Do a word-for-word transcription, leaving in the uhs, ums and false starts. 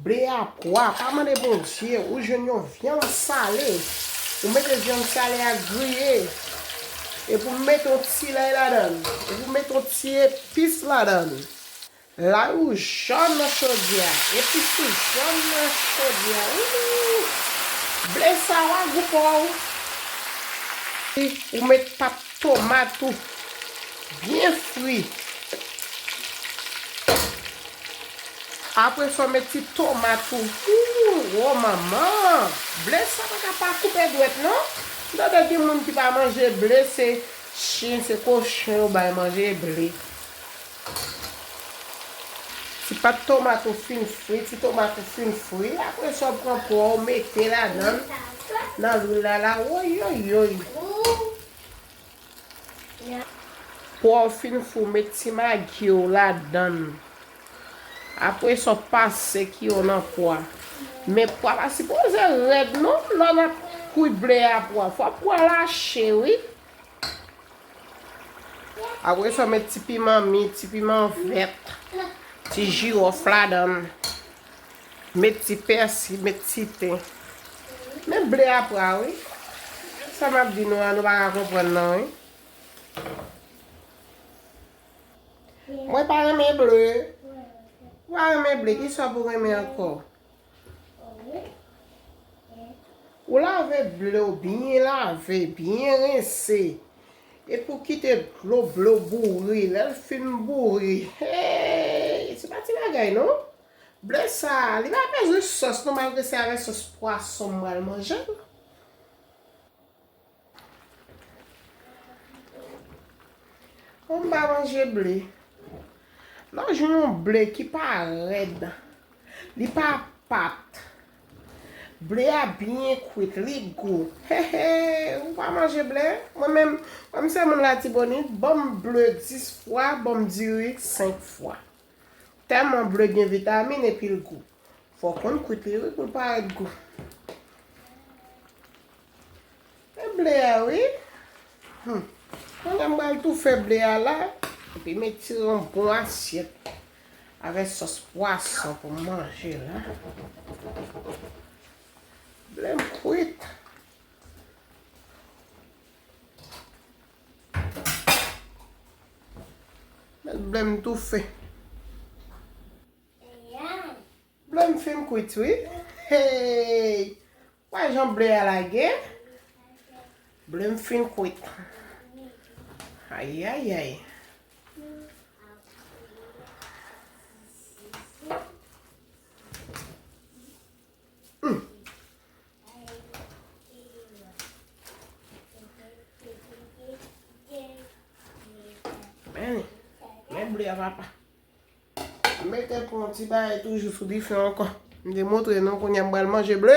Ble a pwa, pa mande Bondye, ou jwenn yon vyann sale. Ou mete vyann sale a griye. Epi w mete yon ti lay ladan l. Epi w mete yon ti epis ladan l. Lay ou jòn nan chodyè a. Epis ou jòn nan chodyè a. Ooh! Ble sa w a gou pa w. Ou met pat tomat ou byen fri. Apre sa, w met ti tomat ou. Ooh, wo manman! Ble sa pa ka pa koupe dwèt non. M tande gen moun ki pa manje ble, se chen, se kochon yo bay manje ble. Ti pat tomat ou fin fri, ti tomat ou fin fri. Apre sa, w pran pwa w mete ladan l, nan lwil la la. Woyoyoy! Pwa w fin fou, met ti magi w ladan l. Apre sa, w pase ki w nan pwa. Men pwa pa sipoze rèd non, lè n ap kwi ble a pwa. Fò pwa lache wi. Apre sa, w met ti piman mi, ti piman vèt, ti jiwòf ladan l. Met ti pèsi, met ti ten. Men ble a pwa wi. Sa m ap di nou an, nou pa ka konprann nan wi. Mwen pa renmen ble. Ou pa renmen ble, kisa pou renmen ankò? Ou lave ble w byen lave, byen rense. Epi w kite dlo ble w bouri. Lè l fin bouri, hey, se pa ti bagay non. Ble sa, li pa bezwen sòs non, malgre se avèk sòs pwason m pral manje l. Mwen m pa manje ble. Lè w jwenn yon ble ki pa rèd, li pa pat, ble a byen kwit, li gou. Hehe, ou pa manje ble? Mwen menm, mwen m se moun Latibonit, ban m ble dis fwa, ban m diri senk fwa. Tèlman ble gen vitamin epi l gou. Fò w konn kwit li wi pou l pa rèd gou. E ble a wi. Hmm. Kounye a m pral toufe ble a la. Epi m etire yon bon asyèt avèk sòs pwason pou m manje la. Ble m kwit. Met ble m toufe. Ble m fin kwit wi. Hey! Wè jan ble a lage? Ble m fin kwit. Ayayay. Mm. Men, men ble a papa. M mete pou yon ti bagay toujou sou dife ankò. M te montre nou kounye a m pral manje ble.